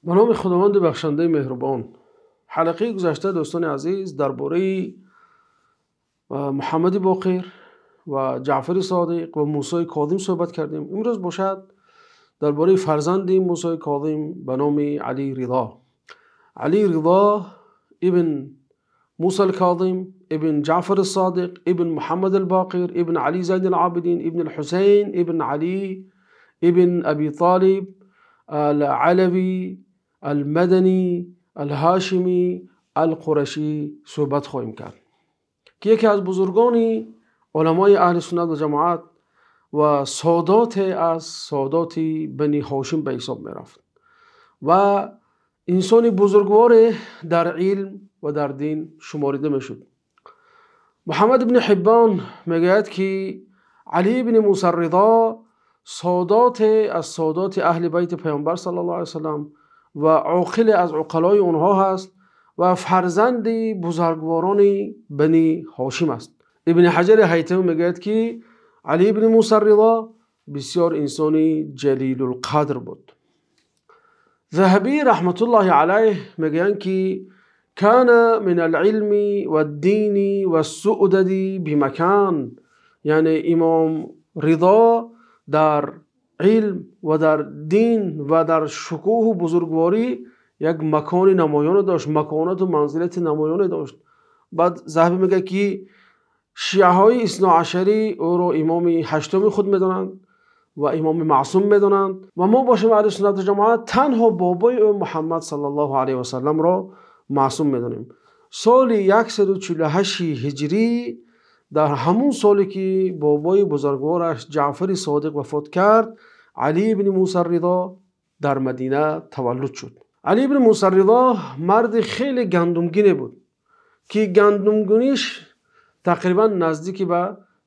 Ба номи Худованди бахшандаи меҳрубон. Ҳалқаи гузашта, дӯстони азиз, дар бораи Муҳаммади Боқир ва Ҷаъфари Содиқ ва Мӯсои Козим суҳбат кардем. Имрӯз бошад дар бораи фарзанди Мӯсои Козим ба номи Алӣ Ризо. Алӣ Ризо ибн Мӯсо Козим ибн Ҷаъфари Содиқ ибн Муҳаммади Боқир ибн Алӣ Зайнулобидин ибн Ҳусайн ибн Алӣ ибн Абӣ Толиб Ал-Алавӣ Ал-Маданӣ Ал-Ҳошимӣ Ал-Қурашӣ суҳбат хоҳем кард, ки яке аз бузургони уламои аҳли суннат ва ҷамоат ва содот аз содоти Бани Ҳошим ба ҳисоб мерафт ва инсони бузургворе дар илм ва дар дин шуморида мешуд. Муҳаммад ибн Ҳиббон мегӯяд, ки Алӣ ибн Мӯсо Ризо содот аз содоти аҳли байти Паёмбар саллаллоҳу алайҳи васаллам ва оқил аз уқалои онҳо ҳаст ва фарзанди бузургворони Бани Ҳошим аст. Ибн Ҳаҷар Ҳайтамӣ мегӯяд, ки Алӣ ибн Мӯсо Ризо бисёр инсони ҷалилулқадр буд. Заҳабӣ раҳматуллоҳи алайҳ мегӯянд, ки кана минал-илми вад-дини вас-суъдади бимакон, яъне Имом Ризо дар илм ва дар дин ва дар шукӯҳу бузургворӣ як макони намоёне дошт, маконату манзилати намоёне дошт. Баъд Заҳабӣ мегӯяд, ки шиаҳои исноашарӣ ӯро имоми ҳаштуми худ медонанд ва имоми маъсум медонанд ва мо бошем аҳли суннат ва ҷамоат танҳо бобои ӯ Муҳаммад саллаллоҳу алайҳи васалламро маъсум медонем. Соли 148 ҳиҷрӣ, дар ҳамун соле ки бобои бузургвораш Ҷаъфари Содиқ вафот кард, Алӣ ибн Мӯсо Ризо дар Мадина таваллуд шуд. Алӣ ибн Мӯсо Ризо марди хеле гандумгине буд, ки гандумгуниш тақрибан наздики ба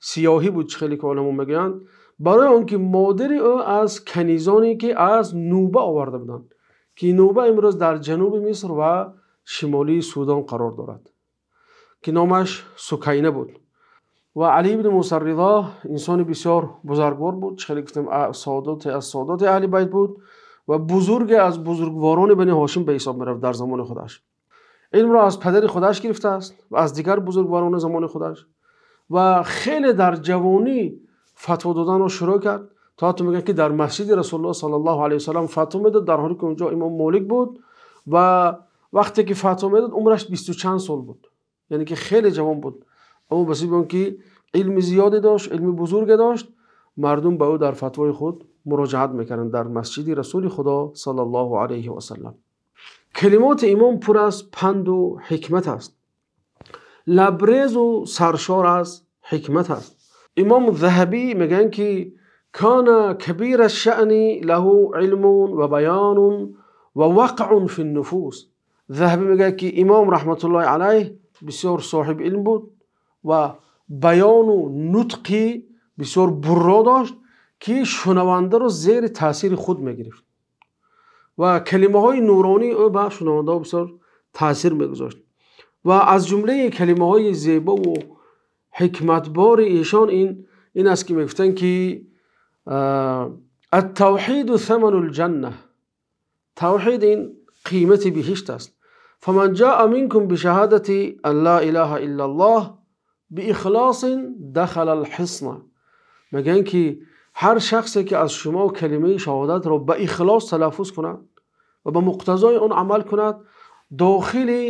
сиёҳӣ буд, чӣ хеле ки уламо мегӯянд, барои он ки модари ӯ аз канизоне ки аз Нуба оварда буданд, ки Нуба имрӯз дар ҷануби Миср ва шимолии Судон қарор дорад, ки номаш Сукайна буд. Ва Алӣ ибн Мӯсо Ризо инсони бисёр бузургвор буд, чӣ хеле гуфтем, содоте аз содоти аҳли байт буд ва бузурге аз бузургворони Бани Ҳошим ба ҳисоб мерафт дар замони худаш. Илмро аз падари худаш гирифтааст ва аз дигар бузургворони замони худаш ва хеле дар ҷавонӣ фатво доданро шурӯъ кард. То ҳатто мегӯянд, ки дар масҷиди Расулуллоҳ саллаллоҳу алайҳи васаллам фатво медод, дар ҳоле ки онҷо имом Молик буд ва вақте ки фатво медод умраш 20 чанд сол буд, яъне ки хеле ҷавон буд. Аммо ба сабаби он ки илми зиёде дошт, илми бузурге дошт, мардум ба ӯ дар фатвои худ муроҷиат мекарданд дар масҷиди Расули Худо саллаллоҳу алайҳи васаллам. Калимоти имом пур аз панду ҳикмат аст, лабрезу саршор аз ҳикмат аст. Имом Заҳабӣ мегӯянд, ки кана кабира шаъни лаҳу илмун ва баёнун ва вақъун фи нуфус. Заҳабӣ мегӯяд, ки имом раҳматуллоҳи алайҳ бисёр соҳиби илм буд ва баёну нутқи бисёр бурро дошт, ки шунавандаро зери таъсири худ мегирифт ва калимаҳои нуронии ӯ ба шунавандаҳо бисёр таъсир мегузошт. Ва аз ҷумлаи калимаҳои зебову ҳикматбори эшон ин аст, ки мегуфтанд, ки ат-тавҳиду саманул ҷанна, тавҳид ин қимати биҳишт аст. Фаман ҷаа минкум бишаҳадати ан ла илаҳа иллаллоҳ биихлосин дахалал ҳисна. Мегӯянд, ки ҳар шахсе ки аз шумо калимаи шаҳодатро ба ихлос талаффуз кунад ва ба муқтазои он амал кунад, дохили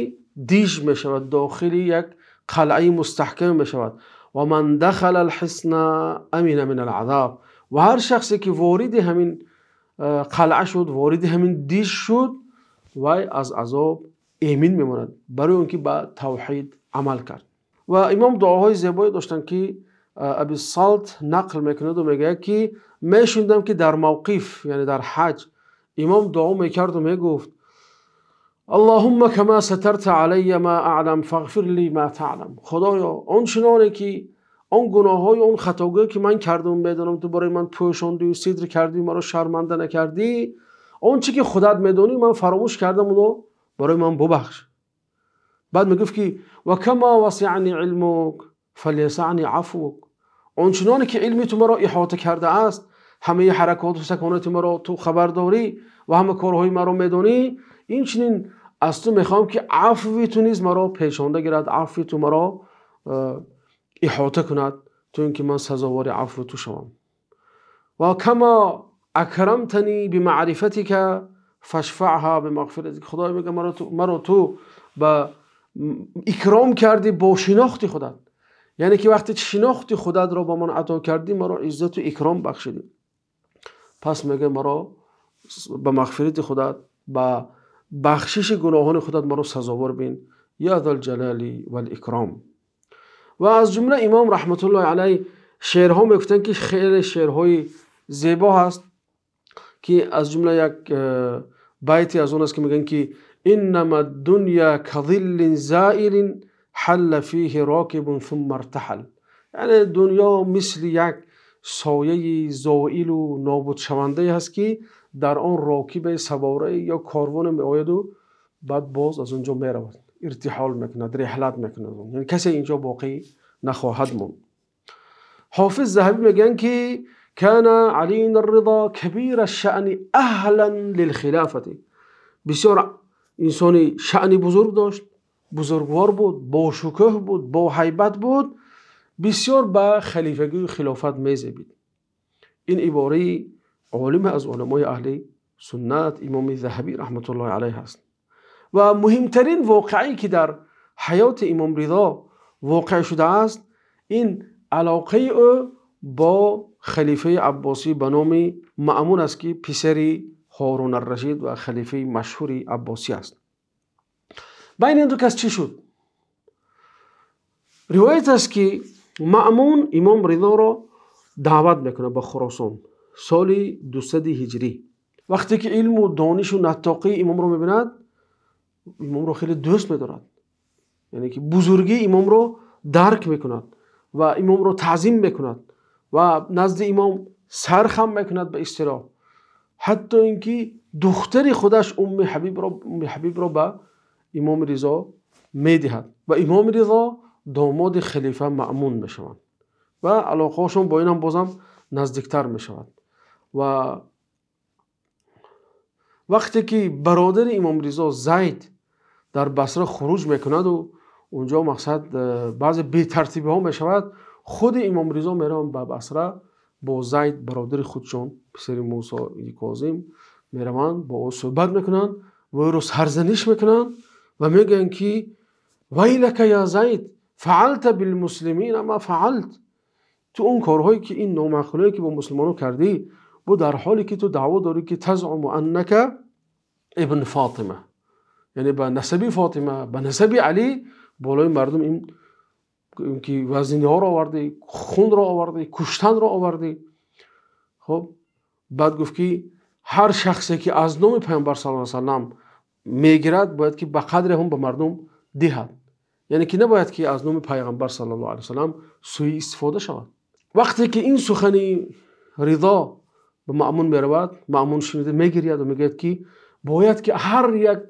диж мешавад, дохили як қалъаи мустаҳкам мешавад. Ва ман дахалал ҳисна амина минал азоб. Ва ҳар шахсе ки вориди ҳамин қалъа шуд, вориди ҳамин диж шуд, вай аз азоб эмин мемонад, барои он ки ба тавҳид амал кард. Ва имом дуоҳои зебое доштанд, ки Аби Салт нақл мекунад ва мегӯяд, ки мешунидам, ки дар мавқиф, яъне дар ҳаҷ, имом дуо мекард ва мегуфт: Аллоҳумма кама сатарта алайя ма аълам фағфир ли ма таълам. Худоё, он чуноне ки он гуноҳҳои он хатогӯе ки ман кардам медонам, ту барои ман пӯшондӣ, ситр кардӣ, маро шарманда накардӣ, он чӣ ки худат медонӣ ман фаромӯш кардам, оно барои ман бубахш. Баъд мегуфт, ки ва кама васиъани илмук фалйасъани афвук. Он чуноне ки илми ту маро иҳота кардааст, ҳамаи ҳаракоту саконоти маро ту хабар дорӣ, ва ҳама корҳои маро медонӣ, инчунин аз ту мехоҳам ки афви ту низ маро пешонда гирад, афви ту маро иҳота кунад, то ин ки ман сазовори афви ту шавам. Ва кама акрамтани бимаърифатика фашфаъҳа бимағфиратик. Худоё, мегӯяд, маро ту ба икром кардӣ бо шинохти худат, яъне ки вақте шинохти худатро ба ман ато кардӣ, маро иззату икром бахшидӣ. Пас мегӯяд, маро ба мағфирати худат, ба бахшиши гуноҳони худат маро сазовор бин. Я зал ҷалали вал икром. Ва аз ҷумла имом раҳматуллоҳи алайҳ шеърҳо мегуфтанд, ки хеле шеърҳои зебо ҳаст, ки аз ҷумла як байте аз он аст, ки мегӯянд ки иннама дунья казиллин заилин ҳалла фиҳи рокибун сумма иртаҳал. Яъне дунё мисли як сояи зоилу нобудшавандае ҳаст, ки дар он рокибе, саворае ё корвоне меояду баъд боз аз он ҷо меравад, иртиҳол мекунад, реҳлат мекунад. Яъне касе инҷо боқӣ нахоҳад монд. Ҳофиз Заҳабӣ мегӯянд ки кана Алиюн ар-Ризо кабира аш-шаъни аҳлан лилхилофати. Бисёр инсони шаъни бузург дошт, бузургвор буд, бошукӯҳ буд, боҳайбат буд, бисёр ба халифагию хилофат мезебид. Ин ибораи олиме аз уламои аҳли суннат имоми Заҳабӣ раҳматуллоҳи алайҳ аст. Ва муҳимтарин воқеае ки дар ҳаёти имом Ризо воқеъ шудааст, ин алоқаи ӯ бо халифаи аббосӣ ба номи Маъмун аст, ки писари Ҳорун ар-Рашид ва халифаи машҳури аббосӣ аст. Байни ин ду кас чӣ шуд? Ривоят аст, ки Маъмун имом Ризоро даъват мекунад ба Хуросон соли 200 ҳиҷрӣ. Вақте ки илму донишу наттоқии имомро мебинад, имомро хеле дӯст медорад, яъне ки бузургии имомро дарк мекунад ва имомро таъзим мекунад ва назди имом сар хам мекунад ба истилоҳ, ҳатто ин ки духтари худаш Умми Ҳабибро ба имом Ризо медиҳад ва имом Ризо домоди халифа Маъмун мешаванд ва алоқаҳошон бо инам бозам наздиктар мешавад. Ва вақте ки бародари имом Ризо Зайд дар Басра хуруҷ мекунаду унҷо мақсад баъзе бетартибиҳо мешавад, худи имом Ризо мераванд ба Басра бо Зайд бародари худшон, писари Мусои Козим, мераванд, бо ӯ суҳбат мекунанд ва ӯро сарзаниш мекунанд ва мегӯянд ки вайлака я Зайд фаалта билмуслимина ма фаалт. Ту он корҳое ки ин номаъқулое ки бо мусулмонон кардӣ, бо дар ҳоле ки ту даъво дорӣ ки тазъуму аннака ибн Фотима, яъне ба насаби Фотима, ба насаби Алӣ болои мардум ин ки вазниҳоро овардӣ, хунро овардӣ, куштанро овардӣ. Хуб, баъд гуфт ки ҳар шахсе ки аз номи Паёмбар саллаллоҳу алайҳи васаллам мегирад, бояд ки ба қадре ҳам ба мардум диҳад, яъне ки набояд ки аз номи Пайғамбар саллаллоҳу алайҳи васаллам суиистифода шавад. Вақте ки ин сухани Ризо ба Маъмун меравад, Маъмун шунида мегиряд ва мегӯяд ки бояд ки ҳар як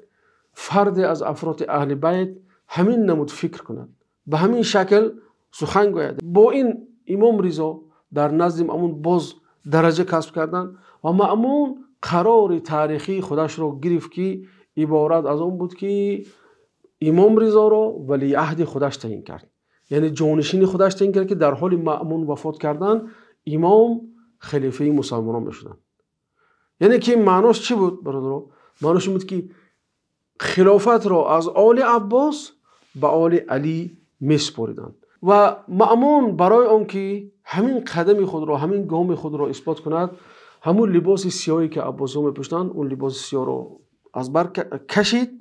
фарде аз афроди аҳли байт ҳамин намуд фикр кунад, ба ҳамин шакл сухан гӯяд. Бо ин имом Ризо дар назди Маъмун боз дараҷа касб карданд ва Маъмун қарори таърихии худашро гирифт, ки иборат аз он буд ки имом Ризоро валиаҳди худаш таъин кард, яъне ҷонишини худаш таъин кард, ки дар ҳоли Маъмун вафот кардан имом халифаи мусалмонон мешуданд. Яъне ки маънош чӣ буд, бародаро? Маънош ин буд ки хилофатро аз оли Аббос ба оли Алӣ месупориданд ва Маъмун барои он ки ҳамин қадами худро, ҳамин гоми худро исбот кунад, ҳамун либоси сиёҳе ки аббосиҳо мепӯшиданд, он либоси сиёҳро аз бар кашид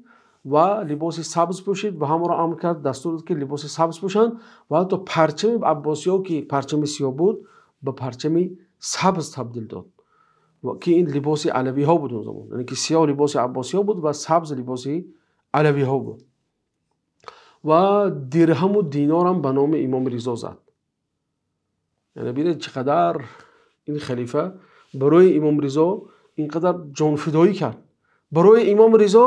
ва либоси сабз пӯшид ва ҳамаро амр кард, дастур дод ки либоси сабз пӯшанд ва ҳатто парчами аббосиҳо ки парчами сиёҳ буд ба парчами сабз табдил дод, ки ин либоси алавиҳо буд он замон, яъне ки сиёҳ либоси аббосиҳо буд ва сабз либоси алавиҳо буд. Ва дирҳаму динорам ба номи имом Ризо зад. Яъне бинед чӣ қадар ин халифа барои имом Ризо ин қадар ҷонфидоӣ кард. Барои имом Ризо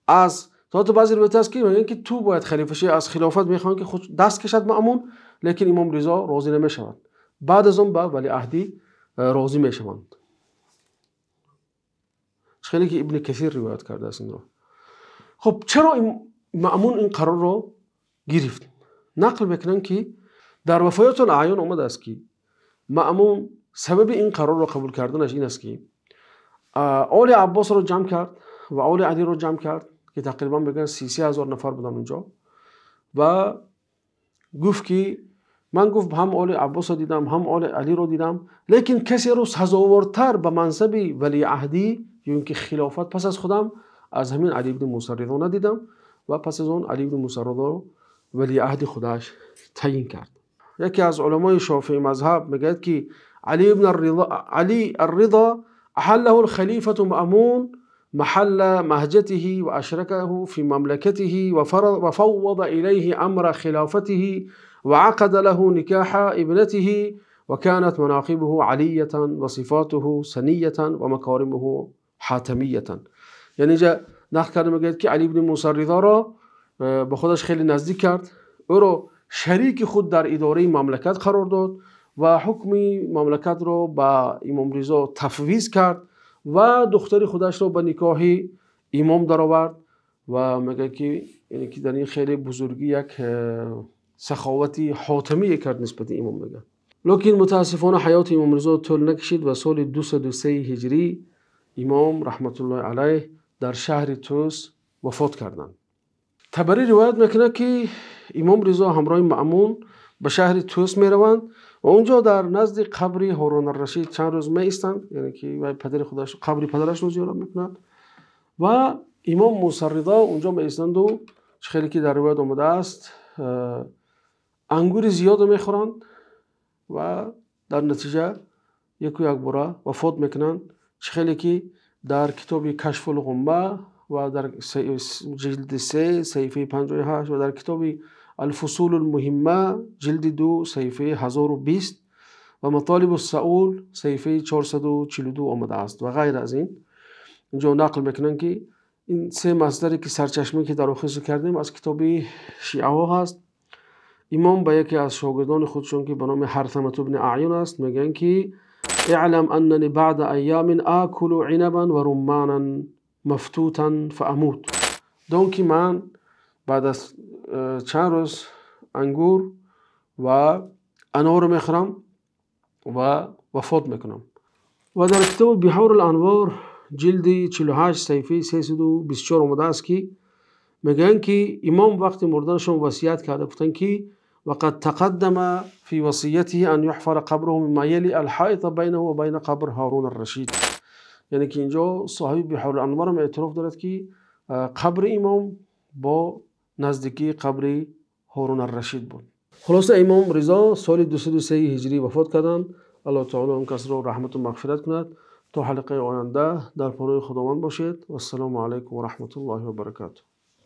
аз то баъзе ривоят аст ки мегӯянд ки ту бояд халифа шавӣ, аз хилофат мехоҳанд ки худ даст кашад Маъмун, лекин имом Ризо розӣ намешавад. Баъд аз он ба валиаҳдӣ розӣ мешаванд. Хеле ки Ибни Касир ривоят кардааст инро. Хуб, чаро Маъмун ин қарорро гирифт? Нақл мекунанд, ки дар Вафоёт ул-Аъён омадааст, ки Маъмун сабаби ин қарорро қабул карданаш ин аст, ки оли Аббосро ҷамъ кард ва оли Алиро ҷамъ кард, ки тақрибан мегӯянд 33 000 нафар буданд онҷо, ва гуфт, ки ман, гуфт, ҳам оли Аббосро дидам, ҳам оли Алиро дидам, лекин касеро сазовортар ба мансаби валиаҳдӣ ё ин ки хилофат пас аз худам аз ҳамин Алӣ ибни Мӯсо Ризо надидам. Ва пас аз он Алӣ ибни Мӯсо Ризоро валиаҳди худаш таъйин кард. Яке аз уламои шофеӣ мазҳаб мегӯяд, ки Алӣ ибн Алӣ ар-Ризо أحله الخليفة المأمون محل مهجته وأشركه في مملكته وفوض إليه أمر خلافته وعقد له نكاح ابنته وكانت مناقبه علية وصفاته سنية ومكارمه حاتمية. یعنی اینجا نقل کرده، میگه که علی بن موسی رضا را به خودش خیلی نزدیک کرد، او را شریک خود در اداره مملکت قرار داد و حکم مملکت را به امام رضا تفویض کرد و دختر خودش را به نکاح امام درآورد. و میگه که یعنی که در این خیلی بزرگی یک سخاوتی حاتمی کرد نسبت امام میگه. لیکن متاسفانه حیات امام رضا طول نکشید و سال 203 هجری امام رحمت الله علیه در شهر توس وفات کردند. طبری روایت میکنه که امام رضا همراه مأمون به شهر توس میروند و اونجا در نزد قبر هارون الرشید چند روز می ایستند، یعنی که پدر خودش، قبر پدرش رو زیارت میکنند و امام موسی رضا اونجا می ایستند و خیلی که در روایت آمده است انگور زیاد میخورند و در نتیجه یکو یک باره وفات میکنند. خیلی که در کتاب کشف الغمه و در جلد 3 صحیفه 58 و در کتاب الفصول المهمه جلد 2 صحیفه 1020 و مطالب السؤول صحیفه 442 آمده است و غیر از این. اینجا نقل میکنن که این سه مصدری که سرچشمه که در آخر کردیم از کتاب شیعه ها هست. امام به یکی از شاگردان خودشون که به نام حرثمة بن اعین است میگن که اعلم انني بعد ایام آکل عنبا و رمانا مفتوتا فاموت. دون که من بعد از چند روز انگور و انار میخورم و وفات میکنم. و در کتاب بحار الانوار جلد 48 صحیفه 324 آمده است که میگن که امام وقتی مردنشون وصیت کرده، گفتن که وقد تقدم في وصيته أن يحفر قبره مما يلي الحائط بينه وبين قبر هارون الرشید. یعنی که اینجا صاحب بحار الانوار هم اعتراف دارد که قبر امام با نزدیکی قبر هارون الرشید بود. خلاصه امام رضا سال 203 هجری وفات کردند. الله تعالی اون کس را رحمت و مغفرت کند. تا حلقه آینده در پناه خداوند باشید و السلام علیکم و رحمت الله و برکاته.